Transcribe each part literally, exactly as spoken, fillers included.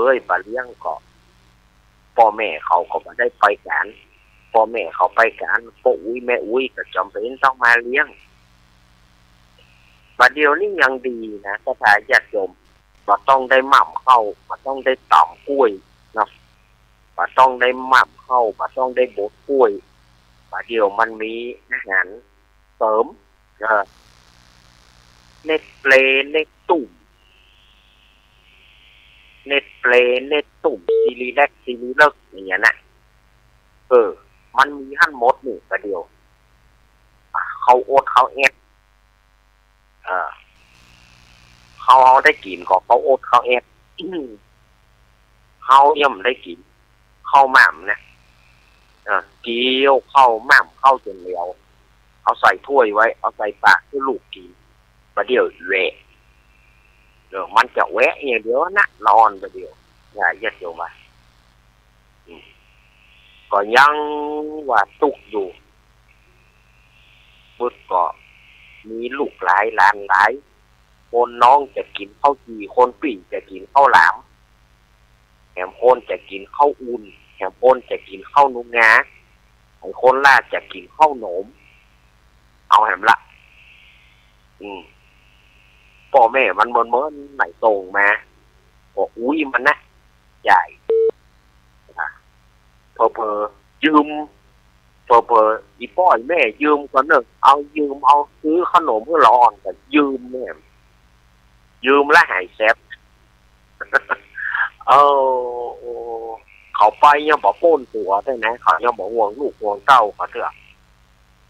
เอ้ย บ่าเลี้ยงก็ ป้อแม่เขาก็บ่ได้ไปก๋าน ป้อแม่เขาไปก๋าน ป้ออุ๊ยแม่อุ๊ยก็จ๋ำเป๋นต้องมาเลี้ยง บ่าเดี่ยวนี้ยังดีนะ ศรัทธาญาติโยม บ่ต้องได้หม่ำข้าว บ่ต้องได้ต๋ำก๊วยเนาะ บ่ต้องได้หม่ำข้าว บ่ต้องได้บดก๊วย บ่าเดี่ยวมันมีอาหารเสริม เออ เนสเปรย์ เนสตุ้ม เนสเปรย์ เนสตุ้ม ซีรีแลค ซีรีเลิก อย่างเงี้ยนะ เออ มันมีหั้นหมดนี่ บ่าเดี่ยว ข้าวโอ๊ต ข้าวแอ๊ด เออ เฮา เฮาได้กิ๋นก็ข้าวโอ๊ต ข้าวแอ๊ด เฮายังบ่ได้กิ๋นข้าวหม่ำนะ เออ เกี่ยวข้าวหม่ำ ข้าวจ๋นเหลว เอาใส่ถ้วยไว้ เอาใส่ปากหื้อลูกกิ๋น บ่าเดี่ยวแหวะ เออ มันจะแหวะอย่างเดียวนะ ละอ่อน บ่าเดี่ยว อย่า ญาติโยมว่า อืม ก็ยังว่าตุ๊กอยู่ ปึ๊ดก็มีลูกหลายหลานหลาย คนน้องจะกิ๋นข้าวจี่ คนปี้จะกิ๋นข้าวหลาม แหมคนจะกิ๋นข้าวอุ่น แหมคนจะกิ๋นข้าวหนุงงา ไอ้คนล่าจะกิ๋นข้าวหนม เอาแหมละ อืม ป้อแม่มันเมินๆ ไหนส่งมา ก็อุ๊ยมันนะ จ่าย อ่ะ เผลอๆ ยืม เผลอๆ อี่ป้ออี่แม่ยืมก่อนเน่อ เอายืม เอาซื้อข้าวหนมหื้อละอ่อนก็ยืมแหม ยืมแล้วหายแซบ เออ เขาไปยังบ่ป๊นตั๋วแต๊นะ เขายังบ่ห่วงลูกห่วงเต้าเขาเตื้อ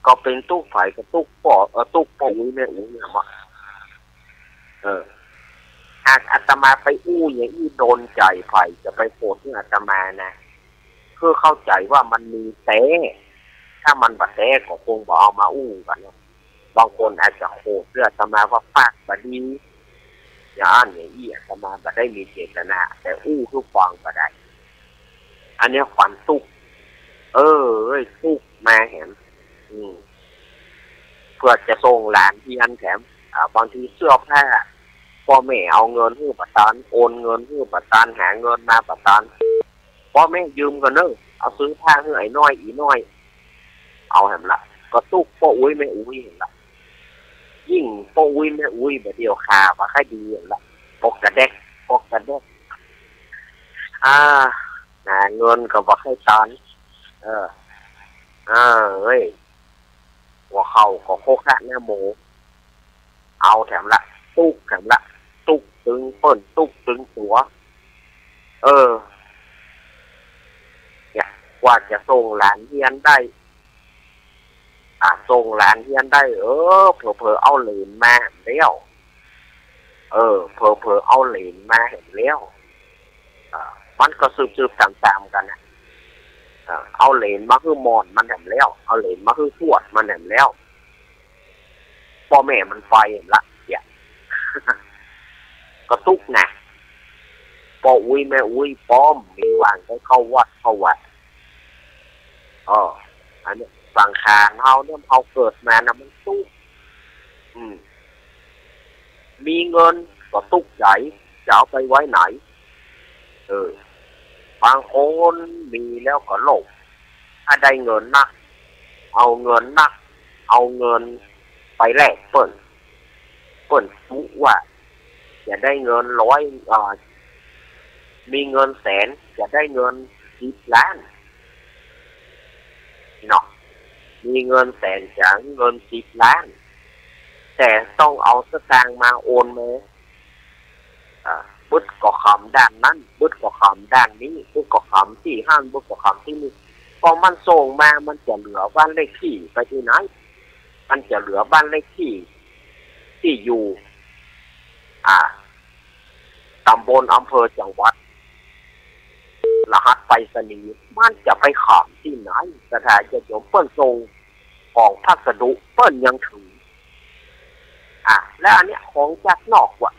ก็เป๋นตุ๊กใผก็ตุ๊กป้อ เออ ตุ๊กป้ออุ๊ยแม่อุ๊ยเนี่ยมา เออ หากอาตมาไปอู้อย่างอี้โดนใจ๋ ใผจะไปโขดหื้ออาตมานะ เพื่อเข้าใจ๋ว่ามันมีแต๊ ถ้ามันบ่แต๊ก็คงบ่เอามาอู้กั๋นเนาะ บางคนอาจจะโขดหื้ออาตมาว่าปากบ่ดี อย่างอั้นอย่างอี้ อาตมาบ่ได้มีเจตนา แต่อู้หื้อฟังบ่ได้ อันเนี้ยขวัญตุ๊ก เออ เอ้ย ตุ๊กมาแหม อืม เพื่อจะส่งหลานเฮียนแถม อ่า บางทีเสื้อผ้า ป้อแม่เอาเงินหื้อบ่ตัน โอนเงินหื้อบ่ตัน หาเงินมาบ่ตัน ป้อแม่ยืมก่อนเน่อ เอาซื้อผ้าหื้อไอ้น้อยอี่น้อย เอาแหมละ ก็ตุ๊กป้ออุ๊ยแม่อุ๊ยแหมละ ยิ่งป้ออุ๊ยแม่อุ๊ยบ่าเดี่ยวข่าวบ่ใค่ดีแหมละ ปกกระแดก ปกกระแดก อ่า หาเงินก็บ่ใค่ตัน เออ เออ เอ้ย หัวเข่าก็โคคะนะโม เอาแถมละ ตุ๊กแถมละ ตุ๊กตึงเปิ้น ตุ๊กตึงตั๋ว เออ เนี่ย กว่าจะส่งหลานเฮียนได้ อ่ะ ส่งหลานเฮียนได้ เออ เผลอๆ เอาเหลนมาแล้ว เออ เผลอๆ เอาเหลนมาแหมแล้ว อ่า มันก็สืบๆ ต๋ามๆ กั๋นนะ อ่า เอาเหลนมาหื้อหม่อนมันแหมแล้ว เอาเหลนมาหื้อทวดมันแหมแล้ว ป้อแม่มันไปละ เนี่ย ก็ตุ๊กนะ ป้ออุ๊ยแม่อุ๊ย ป้อมมีหว่างได้เข้าวัดเข้าวา เออ อันเนี้ย สังขารเฮาเนี่ย เฮาเกิดมานะมันตุ๊ก อืม มีเงินก็ตุ๊กใจ๋ จะเอาไปไว้ไหน เออ บางคนมีแล้วก็โลภ ถ้าได้เงินนัก เอาเงินนัก เอาเงินไปแลกเปิ้น เปิ้นจุว่า จะได้เงินร้อย อ่า มีเงินแสน จะได้เงินสิบล้าน เนาะ มีเงินแสน จะเงินสิบล้าน แต่ต้องเอาสตางค์มาโอนมา อ่า บึดก็ขำด้านนั้น บึดก็ขำด้านนี้ บึดก็ขำตี้หั้น บึดก็ขำตี้นี่ พอมันส่งมา มันจะเหลือบ้านเลขที่ไปตี้ไหน มันจะเหลือบ้านเลขที่ ตี้อยู่ อ่า ต๋ำบล อำเภอ จังหวัด รหัสไปรษณีย์ มันจะไปขำตี้ไหน ศรัทธาญาติโยม เปิ้นส่งของพัสดุ เปิ้นยังถือ อ่ะ แล้วอันเนี้ยของจากนอกว่ะ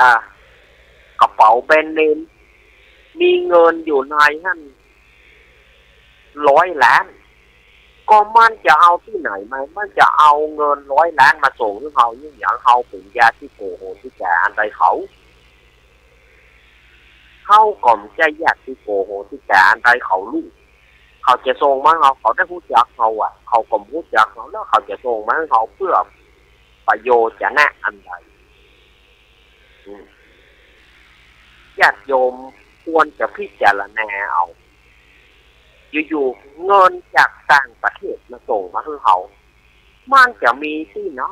อ่ะ กระเป๋าแบรนด์เนม มีเงินอยู่ในหั้นร้อยล้าน ก็มันจะเอาตี้ไหนมา มันจะเอาเงินร้อยล้านมาส่งหื้อเฮา ยิ่งอย่างเฮาเป๋นญาติโกโหติกาอันใดเขา เฮาก็บ่ใจ้ญาติโกโหติกาอันใด เขาฮู้ เขาจะส่งมาหื้อเฮา เขาได้ฮู้จักเฮาอะ เขาก็บ่ฮู้จักเฮา แล้วเขาจะส่งมาหื้อเฮาเปื้อประโยชน์จะนะอันใด อืม ญาติโยมควรจะพิจารณาเอา อยู่ๆ เงินจากต่างประเทศมาส่งมาหื้อเฮา มันจะมีตี้ไหน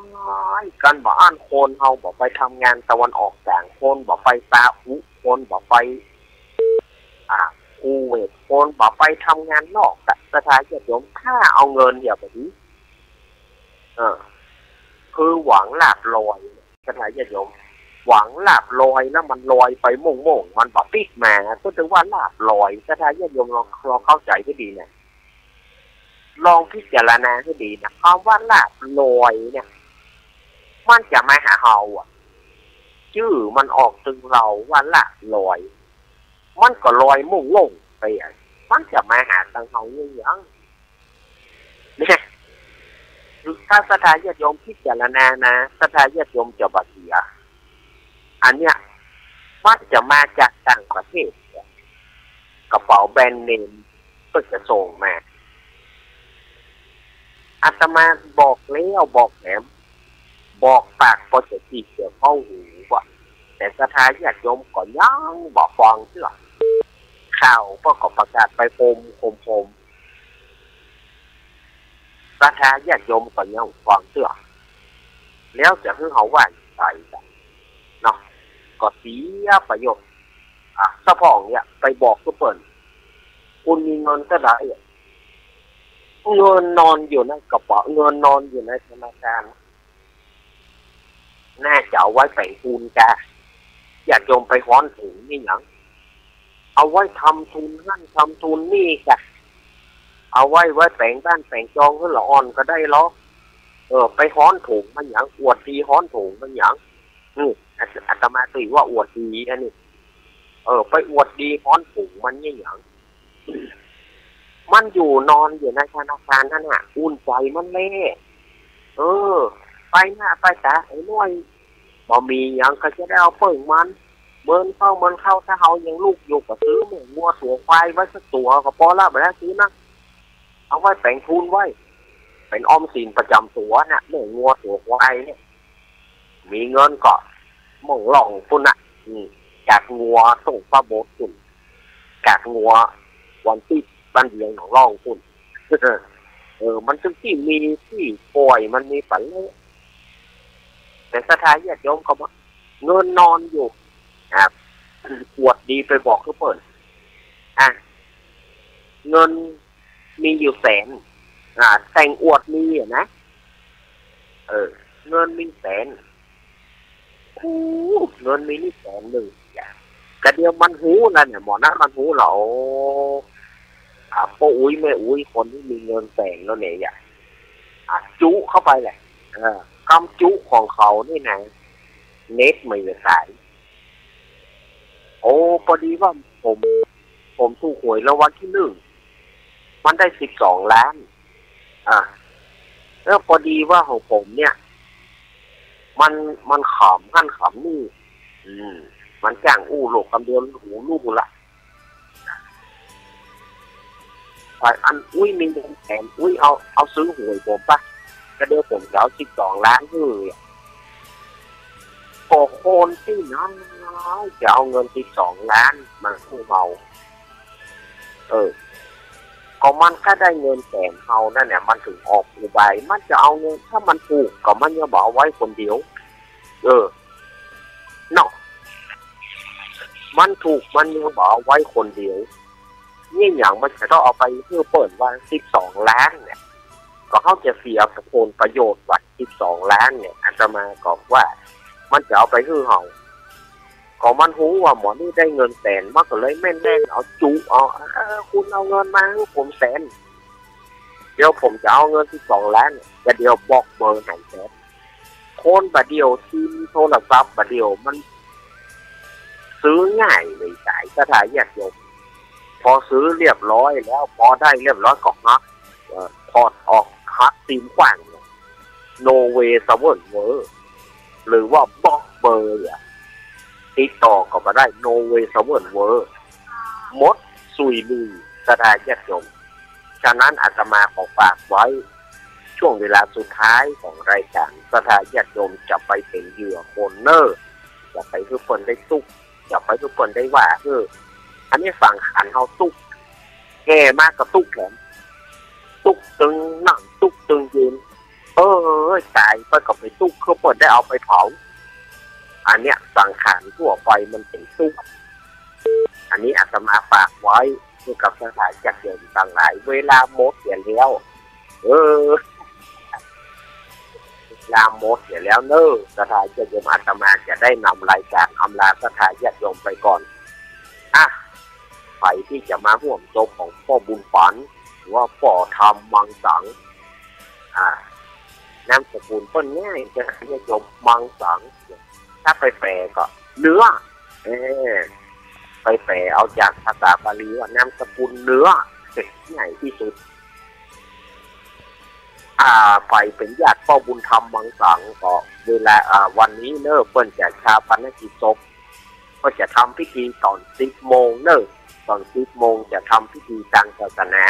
กันบ่อั้น คนเฮาบ่ไปทำงานตะวันออกกลาง คนบ่ไปซาอุ คนบ่ไป อ่า คูเวต คนบ่ไปทำงานนอกอะ ศรัทธาญาติโยม ถ้าเอาเงินเนี่ยไปดี เออ คือหวังลาภลอย ศรัทธาญาติโยม หวังลาภลอย แล้วมันลอยไปโม่งๆ มันบ่ปิ๊กมา ก็ถือว่าลาภลอย ศรัทธาญาติโยมลอง ลองเข้าใจ๋หื้อดีนะ ลองพิจารณาหื้อดีนะ กำว่าลาภลอยเนี่ย มันจะมาหาเฮาอะ จื้อมันออกตึงเฮาว่าลาภลอย มันก็ลอยโม่งๆ ไปอะ มันจะมาหาตังเฮาเยียะหยัง เนี่ย ถ้าศรัทธาญาติโยมพิจารณานะ ศรัทธาญาติโยมจะบ่เสีย อันเนี้ย มันจะมาจากต่างประเทศ กระเป๋าแบรนด์เนมก็จะส่งมา อาตมาบอกแล้วบอกแหม บอกปากก็จะขี้เกียจเข้าหูว่ะ แต่ศรัทธาญาติโยมก็ยังบ่ฟังเตื้อ ข่าวก็ประกาศไปโฮมๆ ศรัทธาญาติโยมก็ยังฟังเตื้อ แล้วจะหื้อเฮาว่าอย่างใดเนาะ ก็เสียประโยชน์ อ่ะ สะพ่องเนี่ย ไปบอกซุเปิ้น คุณมีเงินเต้าใดอะ เงินนอนอยู่ในกระเป๋า เงินนอนอยู่ในธนาคาร น่าจะเอาไว้แป๋งทุนกา ญาติโยมไปฮ้อนถุงนี่หยัง เอาไว้ทำทุนหั้นทำทุนนี่กา เอาไว้ ไว้แป๋งบ้านแป๋งจองหื้อละอ่อนก็ได้ลอ เออ ไปฮ้อนถุงมันหยัง อวดดีฮ้อนถุงมันหยัง อืม อาต อาตมาถือว่าอวดดีอันนี้ เออ ไปอวดดีฮ้อนถุงมันนี่หยัง มันอยู่นอนอยู่ในธนาคารหั้นน่ะ อุ่นใจ๋มันแล เออ ไปหน้าไปต๋าไอ้น้อย บ่มีหยังก็จะได้เอาเปิ้งมัน เมินเข้าเมินเข้า ถ้าเฮายังลุกอยู่ก็ซื้อแม่งัวตั๋วควายไว้สักตั๋วก็ปอละ บ่ได้ซื้อนัก เอาไว้แป๋งทุนไว้ เป๋นออมสินประจ๋ำตั๋วน่ะ แม่งัวตั๋วควายเนี่ย มีเงินก็หม่องล่องปุ้นน่ะ อืม กากงัวส่งพระโบสถ์ปุ้น กากงัววันตี้บ้านเวียงหนองล่องปุ้น เออ มันจึงตี้มีตี้ป่อย มันมีปั๋นเลย แต่ศรัทธาญาติโยมก็บอก เงินนอนอยู่ อ่ะ อวดดีไปบอกคือเปิ้น อ่ะ เงินมีอยู่แสน อ่ะ แต่งอวดมีอะนะ เออ เงินมีแสน โอ้ เงินมีนี่แสนนึ่ง กะเดี๋ยวมันฮู้แล้วเนี่ย หมอนั้นมันฮู้แล้ว โอ้ อ่ะ ป้ออุ๊ยแม่อุ๊ย คนตี้มีเงินแสนแล้วเนี่ย อ่ะ จุเข้าไปแหละ เออ กำจุของเขานี่นะ เน็ตไม่ได้สาย โอ้ ปอดีว่าผม ผมถูกหวยรางวัลตี้นึ่ง มันได้สิบสองล้าน อ่ะ แล้วปอดีว่าของผมเนี่ย มัน มันขำหั้นขำนี่ อืม มันจ้างอู้โลกกำเดียวหูลู่ละ ฝ่ายอันอุ๊ยมีเงินแสน อุ๊ยเอา เอาซื้อหวยผมปะ กะเดี๋ยวผมจะเอาสิบสองล้านหื้อ ก็คนตี้ไหนจะเอาเงินสิบสองล้านมาหื้อเฮา เออ ก็มันก็ได้เงินแสนเฮานั่นแหละ มันถึงออกอุบาย มันจะเอาเงิน ถ้ามันถูกก็มันยังบ่เอาไว้คนเดียว เออ เนาะ มันถูกมันยังบ่เอาไว้คนเดียว นี่หยังมันจะต้องเอาไปหื้อเปิ้นว่าสิบสองล้านเนี่ย ก็เฮาจะเสียผลประโยชน์ว่าสิบสองล้านเนี่ย อาตมาก็ว่ามันจะเอาไปหื้อเฮา ก็มันฮู้ว่าหมอนี่ได้เงินแสน มันก็เลยแม่นๆ เอาจุเอา เออ คุณเอาเงินมาหื้อผมแสน เดี๋ยวผมจะเอาเงินสิบสองล้าน กะเดี๋ยวบอกเบอร์ให้แสน คนบ่าเดี่ยวซิมโทรศัพท์บ่าเดี่ยวมันซื้อง่ายเลย สายศรัทธาญาติโยม พอซื้อเรียบร้อยแล้ว พอได้เรียบร้อยก็หัก เอ่อ ถอดออก หักซิมขว้าง no way สะเวิ้นเว้อ หรือว่าบอกเบอร์อะ ติดต่อก็บ่ได้ โนเวย์เซิร์ฟเวอร์ หมดสุยลุย ศรัทธาญาติโยม ฉะนั้นอาตมาขอฝากไว้ ช่วงเวลาสุดท้ายของรายการ ศรัทธาญาติโยมจะไปเป๋นเหยื่อคนเน่อ จะไปหื้อเปิ้นได้ตุ๊ก จะไปหื้อเปิ้นได้ว่า เออ อันนี้สังขารเฮาตุ๊ก แก่มาก็ตุ๊กแถม ตุ๊กตึงนั่ง ตุ๊กตึงยืน เอ้ย ต๋ายไปก็ไปตุ๊ก คือเปิ้นได้เอาไปเผา อันเนี้ยสังขารทั่วไปมันเป๋นตุ๊ก อันนี้อาตมาฝากไว้หื้อกับศรัทธาญาติโยมตังหลาย เวลาหมดเสียแล้ว เออ เวลาหมดเสียแล้วเน่อ ศรัทธาญาติโยม อาตมาจะได้นำรายการอำลาศรัทธาญาติโยมไปก่อน อ่ะ ใผตี้จะมาฮ่วมศพของป้อบุญปั๋น หรือว่าป้อธรรมมังสัง อ่า นามสกุลเปิ้นง่าย ศรัทธาญาติโยม มังสัง ถ้าไปแป๋ก็เนื้อ เออ ไปแป๋เอาจากภาษาบาลีว่านามสกุลเนื้อ ง่ายตี้สุด อ่า ใผเป๋นญาติป้อบุญธรรมมังสังก็ เวลา อ่า วันนี้เน่อ เปิ้นจะฌาปนกิจศพ ก็จะทำพิธีต๋อนสิบโมงเน่อ ต๋อนสิบโมงจะทำพิธีตางศาสนา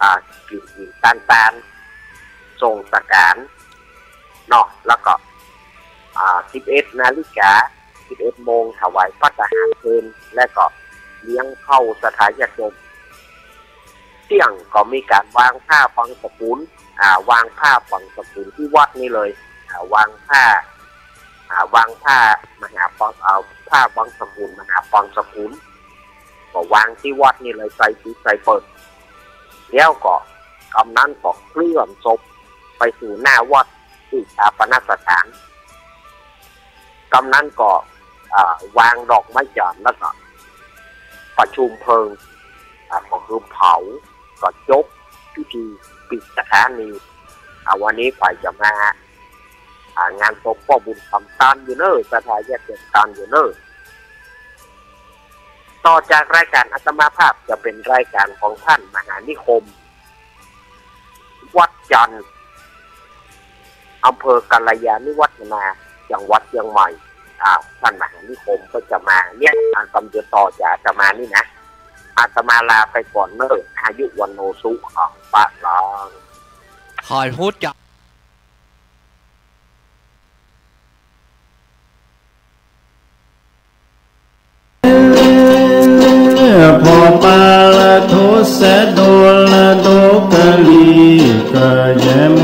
อ่า กิ๋นหินตานตาน ส่งสังขาร เนาะ แล้วก็ อ่า สิบเอ็ดนาฬิกา สิบเอ็ดโมง ถวายภัตตาหารเพล และก็เลี้ยงข้าวศรัทธาญาติโยม เตี้ยงก็มีก๋านวางผ้าบังสกุล อ่า วางผ้าบังสกุลตี้วัดนี่เลย อ่า วางผ้า อ่า วางผ้ามหาบัง เอาผ้าบังสกุล มหาบังสกุล ก็วางตี้วัดนี่เลย ใส่ปิดใส่เปิด แล้วก็กำนันก็เคลื่อนศพไปสู่หน้าวัดตี้ฌาปนสถาน กำนันก็ อ่า วางดอกไม้จันทร์แล้วก็ประชุมเพลิง อ่า ก็คือเผา ก็จบพิธีปิดสถานี อ่า วันนี้ใผจะมา อ่า งานศพป้อบุญธรรมตานอยู่เน่อ ศรัทธาญาติโยมตานอยู่เน่อ ต่อจากรายการอาตมาภาพจะเป๋นรายการของต้านมหานิคม วัดจันทร์ อำเภอกัลยาณิวัฒนา จังหวัดเจียงใหม่ อ่า ต้านมหานิคมก็จะมาเนี่ย อ่า กำเดียวต่อจากอาตมานี่นะ อาตมาลาไปก่อนเน่อ อายุวัณโณสุขัง พลัง ใผฮู้จัก พอปาละโทสะโดละโดกะลีกะแยม